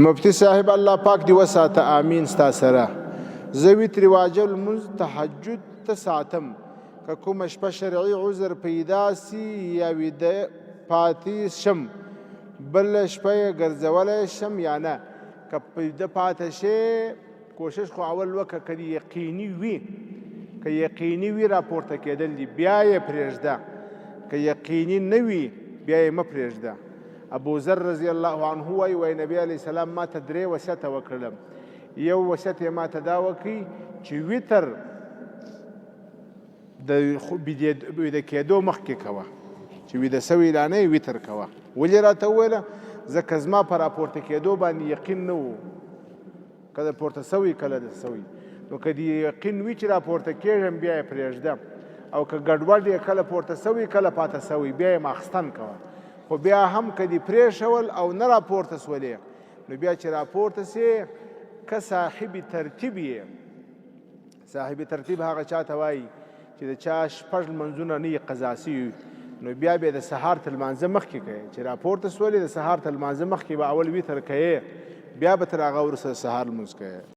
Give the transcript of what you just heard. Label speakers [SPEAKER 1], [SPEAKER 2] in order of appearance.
[SPEAKER 1] مفتی صاحب الله پاک دی وساته، امین. ستا سره زه وتر واجب لمونځ تهجد ته ساتم، که کومه شپه شرعي عذر پیدا سي یا ویده پاتې شم، بله شپه یې ګرځولی شم یا نه؟ که ویده پاتې شې، کوشش خو اول وکړه، که یقیني وي، که یقیني وي راپورته کېدل دي، بیا یې پرېږده. که یقیني نه وي، بیا یې مه پرېږده. ابو ذر رضی الله عنه وایي، وایي نبی علیه السلام ما ته درې وصیته وکړلم. یو وصیت یې ما ته دا وکړي چې وتر د ویده کېدو مخکې کوه، چې ویده سوی لا نه، وتر کوه. ولې راته وویله؟ ځکه زما په راپورته کېدو باندې یقین نه و، کله پورته سوی کله د سوی. نو که دی یقین وي چې راپورته کېږم، بیا یې پرېږده، او که ګډوډ یې، کله پورته سوی کله پاته سوی، بیا یې ماخستن کوه. خو بیا هم که دې پرېښول او نه راپورته سولې، نو بیا چې راپورته سې، که صاحب ترتیب یې. صاحب ترتیب هغه چاته وایي چې د چا شپږ لمونځونه نه قضا سوي، نو بیا به د سهار تر لمانځه مخکې کوي. چې راپورته سولې، د سهار تر لمانځه مخکې به اول وتر کوي، بیا به تر هغه وروسته سهار لمونځ کوي.